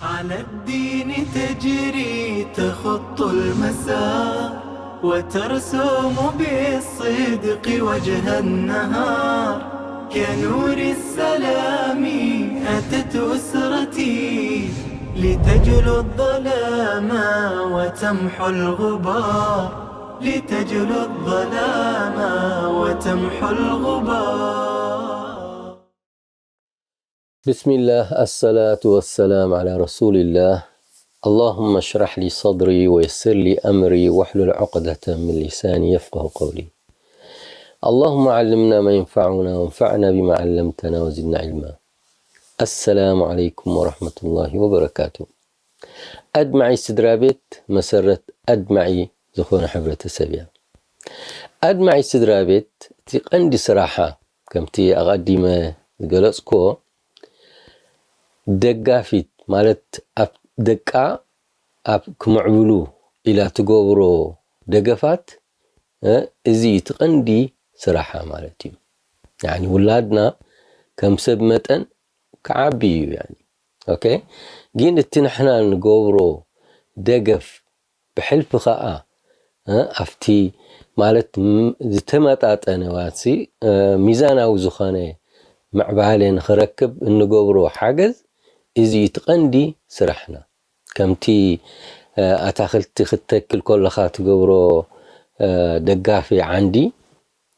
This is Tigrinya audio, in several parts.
على الدين تجري تخط المسار، وترسم بالصدق وجه النهار. كنور السلام أتت أسرتي، لتجلو الظلام وتمحو الغبار، لتجلو الظلام وتمحو الغبار. بسم الله، الصلاة والسلام على رسول الله. اللهم اشرح لي صدري ويسر لي أمري واحلل عقدة من لساني يفقه قولي. اللهم علمنا ما ينفعنا وانفعنا بما علمتنا وزدنا علما. السلام عليكم ورحمة الله وبركاته. ኣድማዒ ስድራ ቤት መሰረት ኣድማዒ ዝኾነ ሕብረተሰብ እያ። ኣድማዒ ስድራ ቤት እቲ ቀንዲ ስራሓ፣ ከምቲ ኣቐዲመ ዝገለጽክዎ፣ ደጋፊት ማለት ኣብ ደቃ ኣብ ክምዕብሉ ኢላ ትገብሮ ደገፋት፣ እ፣ እዚ እቲ ቀንዲ ስራሓ ማለት እዩ። ያኒ ውላድና ከም ሰብ መጠን ክዓቢ እዩ። ያኒ ኦኬ፣ ግን እቲ ንሕና ንገብሮ ደገፍ ብሕልፊ ኸኣ፣ እ፣ ኣብቲ ማለት ም-፣ ዝተመጣጠነ ዋሲ፣ እ፣ ሚዛናዊ ዝኾነ ምዕባለ ንኽረክብ እንገብሮ ሓገዝ፣ እዚ እቲ ቀንዲ ስራሕና። ከምቲ፣ እ፣ ኣታኽልቲ ክትተክል ከለኻ ትገብሮ፣ እ፣ ደጋፊ ዓንዲ፣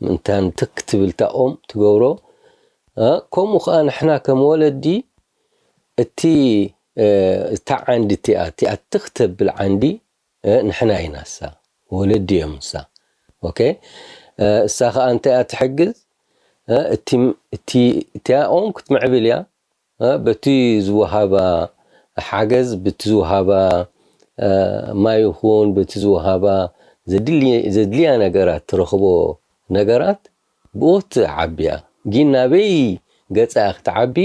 ምእንታን ትክ ትብል እታ ኦም ትገብሮ፣ እ፣ ከምኡ ኸኣ ንሕና ከም ወለዲ እቲ፣ እ፣ እታ ዓንዲ እቲኣ፣ እቲኣ ትክ ተብል ዓንዲ፣ እ፣ ንሕና ኢና እሳ፣ ወለዲ እዮም እሳ። ኦኬ? እ፣ እሳ ኸኣ እንታይ እያ ትሕግዝ? እ፣ እቲ፣ እቲ፣ እቲኣ ኦም ክትምዕብል እያ። እ፣ በቲ ዝወሃባ ሓገዝ፣ በቲ ዝወሃባ፣ እ፣ ማይ ይኹን፣ በቲ ዝወሃባ ዘድሊ-፣ ዘድልያ ነገራት፣ ትረኽቦ ነገራት ብኡ ትዓቢ እያ። ግን ናበይ ገጻ ክትዓቢ፣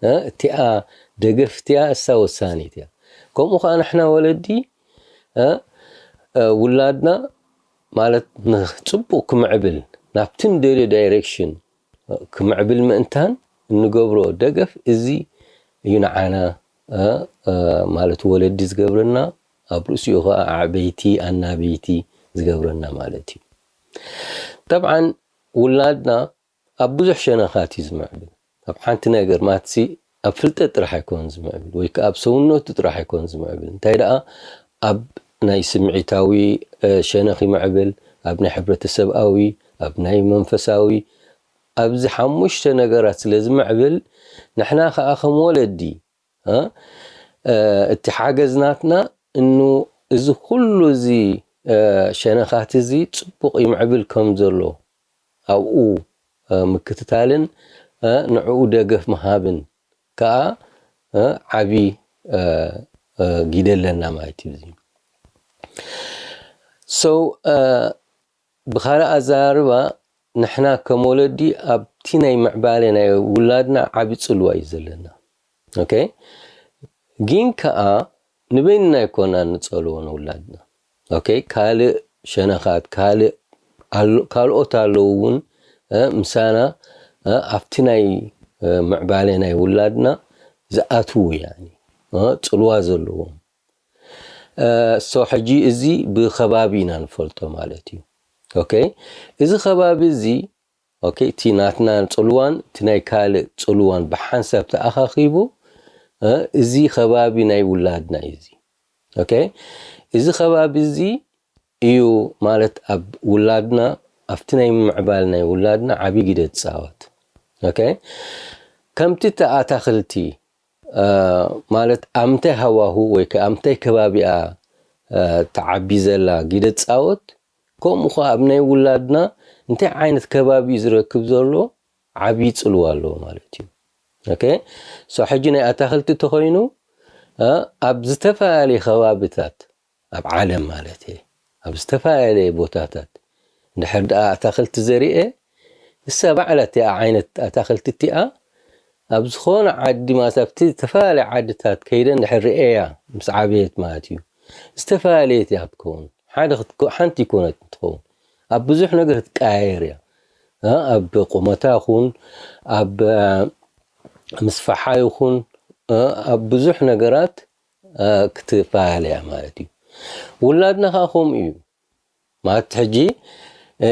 እ፣ እቲኣ ደገፍ እቲኣ እሳ ወሳኒት እያ። ከምኡ ኸኣ ንሕና ወለዲ፣ እ፣ እ፣ ውላድና ማለት ንጽቡቕ ክምዕብል፣ ናብቲ ንደልዮ ዳይሬክሽን ክምዕብል ምእንታን እንገብሮ ደገፍ፣ እዚ እዩ ንዓና፣ እ፣ እ፣ ማለት ወለዲ ዝገብረና፣ ኣብ ርእሲኡ ኸኣ ኣዕበይቲ፣ ኣናበይቲ ዝገብረና ማለት እዩ። ጠብዓን ውላድና ኣብ ብዙሕ ሸነኻት እዩ ዝምዕብል። ኣብ ሓንቲ ነገር ማትሲ ኣብ ፍልጠት ጥራሕ ኣይኮነን ዝምዕብል፣ ወይ ከኣ ኣብ ሰውነቱ ጥራሕ ኣይኮነን ዝምዕብል። እንታይ ደኣ ኣብ ናይ ስምዒታዊ፣ እ፣ ሸነኽ ይምዕብል፣ ኣብ ናይ ሕብረተሰብኣዊ፣ ኣብ ናይ መንፈሳዊ፣ ኣብዚ ሓሙሽተ ነገራት ስለ ዝምዕብል፣ ንሕና ከኣ ከም ወለዲ፣ እ፣ እ፣ እቲ ሓገዝ ናትና እኑ እዚ ኩሉ እዚ፣ እ፣ ሸነኻት እዚ ጽቡቕ ይምዕብል ከም ዘሎ ኣብኡ፣ እ፣ ምክትታልን፣ እ፣ ንዕኡ ደገፍ ምሃብን ከኣ፣ እ፣ ዓቢ፣ እ፣ እ፣ ግደ ኣለና ማለት እዩ። እዚ so፣ እ፣ ብኻልእ ኣዘራርባ፣ ንሕና ከም ወለዲ ኣብቲ ናይ ምዕባለ ናይ ውላድና ዓቢ ጽልዋ እዩ ዘለና። ኦኬ? ግን ከኣ ንበይንና ኣይኮናን ንጸልዎ ንውላድና። ኦኬ? ካልእ ሸነኻት፣ ካልእ ኣሎ-፣ ካልኦት ኣለዉ እውን፣ እ፣ ምሳና፣ እ፣ ኣብቲ ናይ፣ እ፣ ምዕባለ ናይ ውላድና ዝኣትዉ፣ ያኒ፣ እ፣ ጽልዋ ዘለዎም። እ፣ so ሕጂ እዚ ብኸባቢ ኢና ንፈልጦ ማለት እዩ። ኦኬ? እዚ ከባቢ እዚ፣ ኦኬ፣ እቲ ናትና ጽልዋን እቲ ናይ ካልእ ጽልዋን ብሓንሳብ ተኣኻኺቡ፣ እ፣ እዚ ከባቢ ናይ ውላድና እዩ እዚ። ኦኬ? እዚ ከባቢ እዚ እዩ ማለት ኣብ ውላድና፣ ኣብቲ ናይ ምምዕባል ናይ ውላድና ዓቢ ግደ ዝጻወት። ኦኬ? ከምቲ እቲ ኣታኽልቲ፣ እ፣ ማለት ኣብ ምንታይ ሃዋሁ ወይ ከኣ ኣብ ምንታይ ከባቢኣ፣ እ፣ ትዓቢ ዘላ ግደ ትጻወት፣ ከምኡ ኸኣ ኣብ ናይ ውላድና እንታይ ዓይነት ከባቢ እዩ ዝረክብ ዘሎ ዓቢ ጽልዋ ኣለዎ ማለት እዩ። ኦኬ? So ሕጂ ናይ ኣታኽልቲ እንተኾይኑ፣ እ፣ ኣብ ዝተፈላለየ ከባቢታት፣ ኣብ ዓለም ማለት እየ፣ ኣብ ዝተፈላለየ ቦታታት እንድሕር ደኣ ኣታኽልቲ ዘሪኤ፣ እሳ ባዕላ እቲኣ ዓይነት ኣታኽልቲ እቲኣ ኣብ ዝኾነ ዓዲ ማለት ኣብቲ ዝተፈላለየ ዓድታት ከይደ እንድሕር ርእየያ ምስ ዓበየት ማለት እዩ፣ ዝተፈላለየት እያ ክትከውን። ሓደ ክትኮ-፣ ሓንቲ ይኮነት እንትኸውን፣ ኣብ ብዙሕ ነገር ትቀያየር እያ። እ፣ ኣብ ቁመታ ይኹን፣ ኣብ፣ እ፣ ምስፋሓ ይኹን፣ ኣብ ብዙሕ ነገራት ክትፈላለያ ማለት እዩ። ውላድና ከዓ ከምኡ እዩ ማለት ሕጂ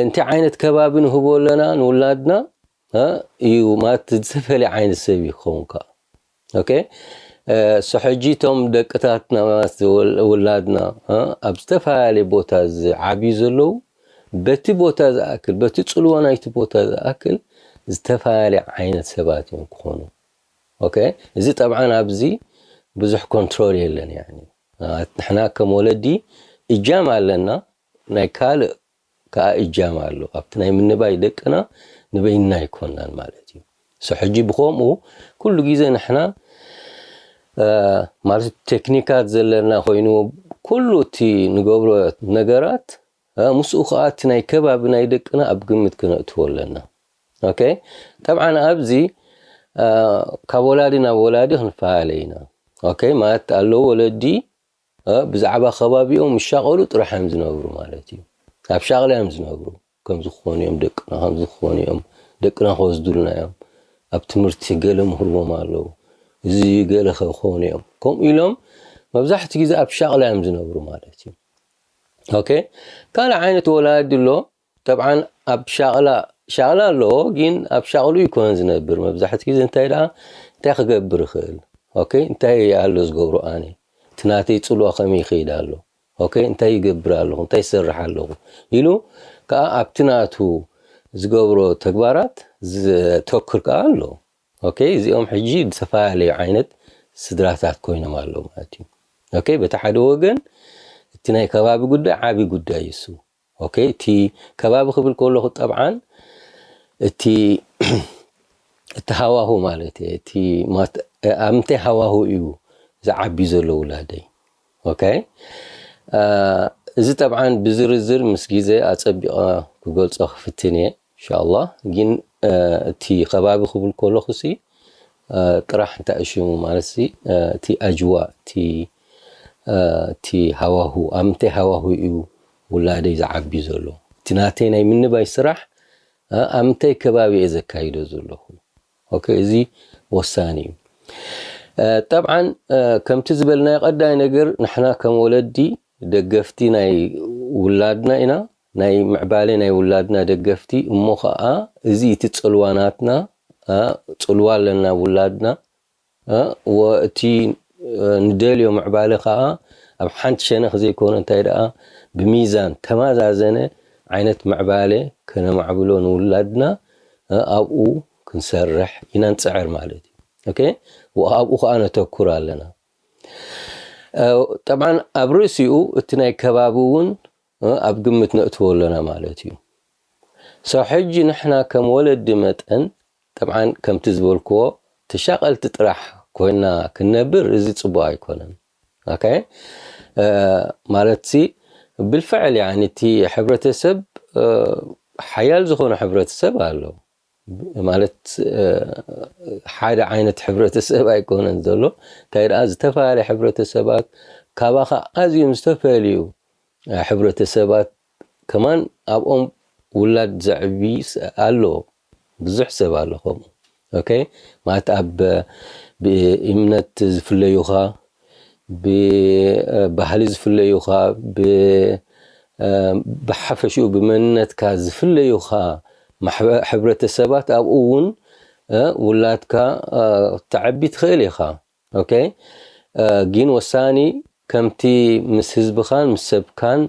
እንታይ ዓይነት ከባቢ ንህቦ ኣለና ንውላድና እዩ ማለት ዝተፈለየ ዓይነት ሰብ እዩ ክኸውን ከዓ። ኦኬ፣ እሱ ሕጂ እቶም ደቅታትና ውላድና ኣብ ዝተፈላለየ ቦታ ዝዓብዩ ዘለዉ በቲ ቦታ ዝኣክል በቲ ፅልዋ ናይቲ ቦታ ዝኣክል ዝተፈላለየ ዓይነት ሰባት እዮም ክኾኑ። ኦኬ፣ እዚ ጠብዓን ኣብዚ ብዙሕ ኮንትሮል የለን። ያኒ ንሕና ከም ወለዲ እጃም ኣለና፣ ናይ ካልእ ከዓ እጃም ኣሎ ኣብቲ ናይ ምንባይ ደቅና ንበይንና ኣይኮናን ማለት እዩ። ሶ ሕጂ ብከምኡ ኩሉ ግዜ ንሕና ማለት ቴክኒካት ዘለና ኮይኑ ኩሉ እቲ ንገብሮ ነገራት ምስኡ ከዓ እቲ ናይ ከባቢ ናይ ደቅና ኣብ ግምት ክነእትዎ ኣለና። ኦኬ፣ ጠብዓን ኣብዚ ካብ ወላዲ ናብ ወላዲ ክንፈላለ ኢና። ኦኬ፣ ማለት ኣለዉ ወለዲ ብዛዕባ ከባቢኦም ይሻቐሉ ጥራሕ እዮም ዝነብሩ ማለት እዩ። ኣብ ሻቕላ እዮም ዝነብሩ። ከምዚ ክኾኑ እዮም ደቅና፣ ከምዚ ክኾኑ እዮም ደቅና ክወስዱልና እዮም፣ ኣብ ትምህርቲ ገለ ምህርዎም ኣለዉ፣ እዚ ገለ ክኾኑ እዮም። ከምኡ ኢሎም መብዛሕትኡ ግዜ ኣብ ሻቕላ እዮም ዝነብሩ ማለት እዩ። ኦኬ፣ ካልእ ዓይነት ወላዲ ኣሎ። ጠብዓን ኣብ ሻቕላ ሻቕላ ኣለዎ፣ ግን ኣብ ሻቕሉ ይኮን ዝነብር። መብዛሕትኡ ግዜ እንታይ ደኣ እንታይ ክገብር ይኽእል? ኦኬ፣ እንታይ ኣሎ ዝገብሮ ኣነ? እቲ ናተይ ጽልዋ ከመይ ይኸይድ ኣሎ? ኦኬ፣ እንታይ ይገብር ኣለኹ? እንታይ ይሰርሕ ኣለኹ? ኢሉ ከኣ ኣብቲ ናቱ ዝገብሮ ተግባራት ዘተኩር ከኣ ኣሎ። ኦኬ፣ እዚኦም ሕጂ ዝተፈላለዩ ዓይነት ስድራታት ኮይኖም ኣለዉ ማለት እዩ። ኦኬ፣ በቲ ሓደ ወገን እቲ ናይ ከባቢ ጉዳይ ዓቢ ጉዳይ እዩ እሱ። ኦኬ፣ እቲ ከባቢ ክብል ከለኹ ጠብዓን እቲ እቲ ሃዋሁ ማለት እየ። እቲ ኣብ ምንታይ ሃዋሁ እዩ ዝዓቢ ዘሎ ውላደይ? ኦኬ፣ እዚ ጠብዓን ብዝርዝር ምስ ግዜ ኣጸቢቐ ክገልጾ ክፍትን እየ ኢንሻኣላህ። ግን እቲ ከባቢ ክብል ከለኹ ሲ ጥራሕ እንታይ እሽሙ ማለት ሲ እቲ ኣጅዋ እቲ እቲ ሃዋሁ ኣብ ምንታይ ሃዋሁ እዩ ውላደይ ዝዓቢ ዘሎ? እቲ ናተይ ናይ ምንባይ ስራሕ ኣብ ምንታይ ከባቢ እየ ዘካይዶ ዘለኹ? ኦኬ፣ እዚ ወሳኒ እዩ። ጠብዓን ከምቲ ዝበልናዮ ቀዳይ ነገር ንሕና ከም ወለዲ ደገፍቲ ናይ ውላድና ኢና፣ ናይ ምዕባለ ናይ ውላድና ደገፍቲ። እሞ ከዓ እዚ እቲ ፅልዋ ናትና፣ ፅልዋ ኣለና ውላድና፣ ወእቲ ንደልዮ ምዕባለ ከዓ ኣብ ሓንቲ ሸነኽ ዘይኮነ እንታይ ደኣ ብሚዛን ተማዛዘነ ዓይነት ምዕባለ ከነማዕብሎ ንውላድና ኣብኡ ክንሰርሕ ኢና ንፅዕር ማለት እዩ። ኦኬ፣ ኣብኡ ከዓ ነተኩር ኣለና። ጠብዓን ኣብ ርእሲኡ እቲ ናይ ከባቢ እውን ኣብ ግምት ነእትዎ ኣለና ማለት እዩ። ሰው ሕጂ ንሕና ከም ወለዲ መጠን ጠብዓን ከምቲ ዝበልክዎ ተሻቐልቲ ጥራሕ ኮይና ክንነብር እዚ ፅቡቅ ኣይኮነን። ኦኬ፣ ማለት ሲ ብልፍዕል ያኒ እቲ ሕብረተሰብ ሓያል ዝኾነ ሕብረተሰብ ኣሎ ማለት ሓደ ዓይነት ሕብረተሰብ ኣይኮነን ዘሎ። እንታይ ደኣ ዝተፈላለየ ሕብረተሰባት ካባኻ ኣዝዮም ዝተፈልዩ ሕብረተሰባት ከማን ኣብኦም ውላድ ዘዕቢ ኣሎ። ብዙሕ ሰብ ኣሎ ከምኡ። ኦኬ፣ ማለት ኣብ ብእምነት ዝፍለዩኻ፣ ብባህሊ ዝፍለዩኻ፣ ብሓፈሽኡ ብመንነትካ ዝፍለዩኻ ሕብረተሰባት ኣብኡ እውን ውላድካ ተዕቢ ትኽእል ኢኻ። ኦኬ፣ ግን ወሳኒ ከምቲ ምስ ህዝብኻን ምስ ሰብካን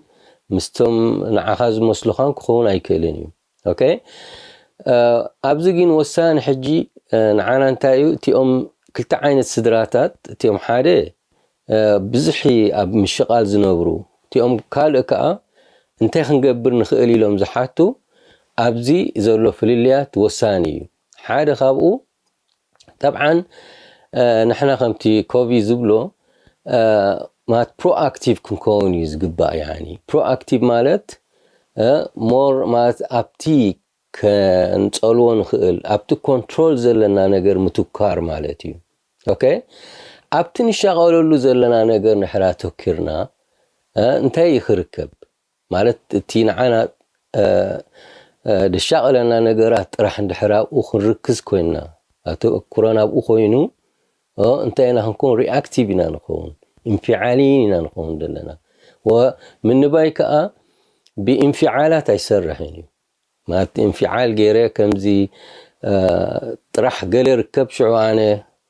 ምስቶም ንዓኻ ዝመስሉኻን ክኸውን ኣይክእልን እዩ። ኦኬ፣ ኣብዚ ግን ወሳኒ ሕጂ ንዓና እንታይ እዩ? እቲኦም ክልተ ዓይነት ስድራታት፣ እቲኦም ሓደ ብዙሕ ኣብ ምሽቓል ዝነብሩ፣ እቲኦም ካልእ ከኣ እንታይ ክንገብር ንኽእል ኢሎም ዝሓቱ፣ ኣብዚ ዘሎ ፍልልያት ወሳኒ እዩ። ሓደ ካብኡ ጠብዓን ንሕና ከምቲ ኮቪ ዝብሎ ማለት ፕሮኣክቲቭ ክንከውን እዩ ዝግባእ። ያኒ ፕሮኣክቲቭ ማለት ሞር ማለት ኣብቲ ከንጸልዎ ንኽእል ኣብቲ ኮንትሮል ዘለና ነገር ምትኳር ማለት እዩ። ኦኬ፣ ኣብቲ ንሻቐለሉ ዘለና ነገር ንሕራ ተኪርና እንታይ እዩ ክርከብ ማለት እቲ ንዓና ድሻቐለና ነገራት ጥራሕ እንድሕር ኣብኡ ክንርክዝ ኮይንና ኣተኩሮና ኣብኡ ኮይኑ እንታይ ኢና ክንከውን? ሪኣክቲቭ ኢና ንኸውን፣ እንፊዓልይን ኢና ንኸውን ዘለና። ምንባይ ከዓ ብእንፊዓላት ኣይሰርሕን እዩ። ማለት እንፊዓል ገይረ ከምዚ ጥራሕ ገለ ርከብ ሽዑ ኣነ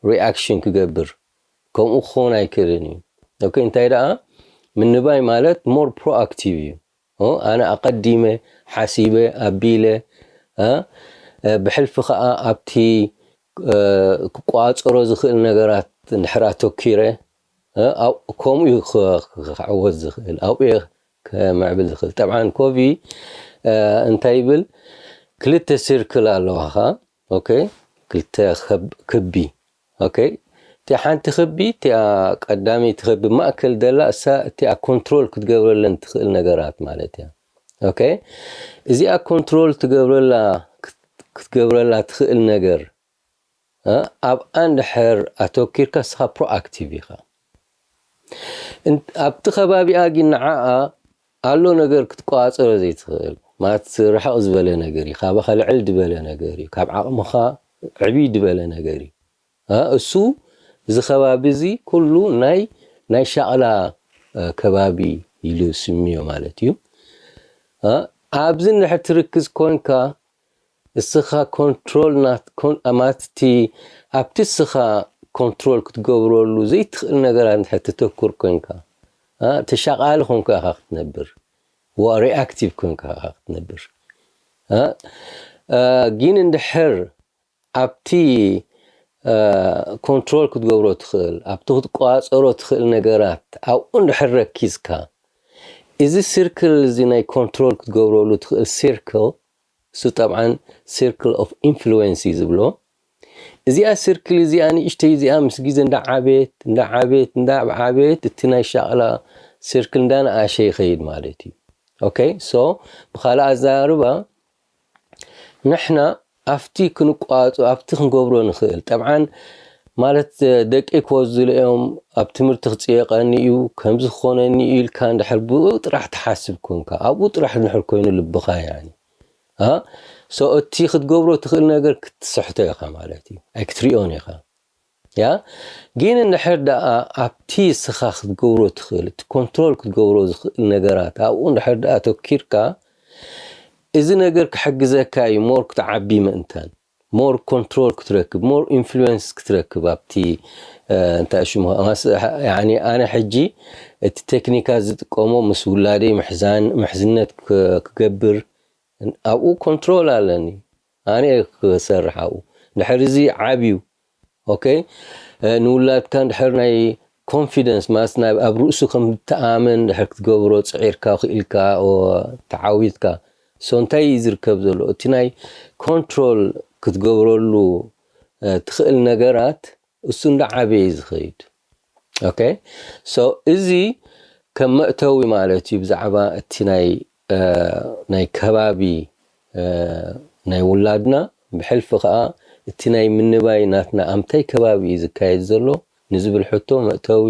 ሪኣክሽን ክገብር፣ ከምኡ ክኸውን ኣይክእልን እዩ። ኦኬ፣ እንታይ ደኣ ምንባይ ማለት ሞር ፕሮኣክቲቭ እዩ። ኣነ ኣቐዲመ ሓሲበ ኣቢለ ብሕልፊ ከዓ ኣብቲ ክቋፀሮ ዝኽእል ነገራት እንድሕር ኣተኪረ ከምኡ ክዕወት ዝኽእል ኣብኡ ክምዕብል ዝኽእል። ጠብዓን ኮቪ እንታይ ይብል? ክልተ ሲርክል ኣለዋኻ። ኦኬ፣ ክልተ ክቢ። ኦኬ፣ እቲ ሓንቲ ክቢ እቲኣ ቀዳመይቲ ክቢ ማእከል ደላ እሳ እቲኣ ኮንትሮል ክትገብረለን ትኽእል ነገራት ማለት እያ። ኦኬ፣ እዚኣ ኮንትሮል ትገብረላ ክትገብረላ ትኽእል ነገር ኣብኣ እንድሕር ኣተኪርካ እስኻ ፕሮኣክቲቭ ኢኻ። ኣብቲ ከባቢኣ ግን ንዓኣ ኣሎ ነገር ክትቆፃፀሮ ዘይትኽእል ማለት ርሕቕ ዝበለ ነገር እዩ፣ ካባኻ ልዕል ዝበለ ነገር እዩ፣ ካብ ዓቕምኻ ዕብይ ዝበለ ነገር እዩ። እሱ እዚ ከባቢ እዚ ኩሉ ናይ ናይ ሻቕላ ከባቢ ኢሉ ስምዮ ማለት እዩ። ኣብዚ እንድሕር ትርክዝ ኮንካ እስኻ ኮንትሮል ናት ማለት እቲ ኣብቲ እስኻ ኮንትሮል ክትገብረሉ ዘይትኽእል ነገራት እንድሕር ተተኩር ኮንካ ተሻቓሊ ኮንካ ኢኻ ክትነብር፣ ሪኣክቲቭ ኮንካ ኢኻ ክትነብር። ግን እንድሕር ኣብቲ ኮንትሮል ክትገብሮ ትኽእል ኣብቲ ክትቆፃፀሮ ትኽእል ነገራት ኣብኡ እንድሕር ረኪዝካ እዚ ሲርክል እዚ ናይ ኮንትሮል ክትገብረሉ ትኽእል ሲርክል እሱ ጠብዓን ሲርክል ኦፍ ኢንፍሉዌንስ እዩ ዝብሎ። እዚኣ ሲርክል እዚኣ ንእሽተይ እዚኣ ምስ ግዜ እንዳዓበየት እንዳዓበየት እንዳዓበየት እቲ ናይ ሻቕላ ሲርክል እንዳንኣሸ ይኸይድ ማለት እዩ። ኦኬ፣ ሶ ብኻልእ ኣዘራርባ ንሕና ኣብቲ ክንቋፁ ኣብቲ ክንገብሮ ንኽእል ጠብዓን ማለት ደቂ ክወዝሉ እዮም ኣብ ትምህርቲ ክፅየቀኒ እዩ ከምዚ ክኾነኒ እዩ ኢልካ እንድሕር ብኡ ጥራሕ ትሓስብ ኮንካ ኣብኡ ጥራሕ እንድሕር ኮይኑ ልብኻ ያኒ ሶ እቲ ክትገብሮ ትኽእል ነገር ክትስሕቶ ኢኻ ማለት እዩ ኣይክትሪኦን ኢኻ ያ ግን እንድሕር ደኣ ኣብቲ እስኻ ክትገብሮ ትኽእል እቲ ኮንትሮል ክትገብሮ ዝኽእል ነገራት ኣብኡ እንድሕር ደኣ ተኪርካ እዚ ነገር ክሕግዘካ እዩ ሞር ክትዓቢ ምእንታን ሞር ኮንትሮል ክትረክብ ሞር ኢንፍሉዌንስ ክትረክብ ኣብቲ እንታይ ሽሙ ኣነ ሕጂ እቲ ቴክኒካ ዝጥቀሞ ምስ ውላደይ ምሕዛን ምሕዝነት ክገብር ኣብኡ ኮንትሮል ኣለኒ ኣነ ክሰርሕ ኣብኡ ድሕር እዚ ዓብዩ ኦኬ ንውላድካ ድሕር ናይ ኮንፊደንስ ማለት ኣብ ርእሱ ከም ትኣመን ድሕር ክትገብሮ ፅዒርካ ክኢልካ ተዓዊትካ ሶ እንታይ እዩ ዝርከብ ዘሎ እቲ ናይ ኮንትሮል ክትገብረሉ ትኽእል ነገራት እሱ እንዳዓበየ ዝኸይድ ኦኬ ሶ እዚ ከም መእተዊ ማለት እዩ ብዛዕባ እቲ ናይ ናይ ከባቢ ናይ ውላድና ብሕልፊ ከዓ እቲ ናይ ምንባይ ናትና ኣምታይ ከባቢ እዩ ዝካየድ ዘሎ ንዝብል ሕቶ መእተዊ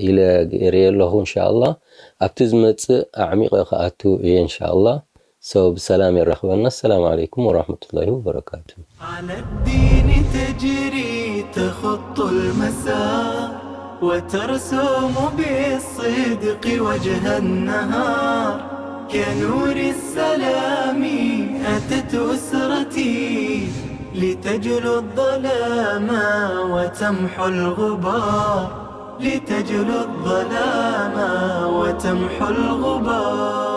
ኢለ ገይረየ ኣለኹ እንሻ ኣላ ኣብቲ ዝመፅእ ኣዕሚቐ ክኣቱ እየ እንሻ ኣላ ሰው ብሰላም የራኽበና ሰላም ዓለይኩም ወራህመቱላሂ ወበረካቱ على الدين تجري تخط المسار وترسم بالصدق وجه النهار كنور السلام أتت أسرتي لتجلو الظلام وتمحو الغبار لتجلو الظلام وتمحو الغبار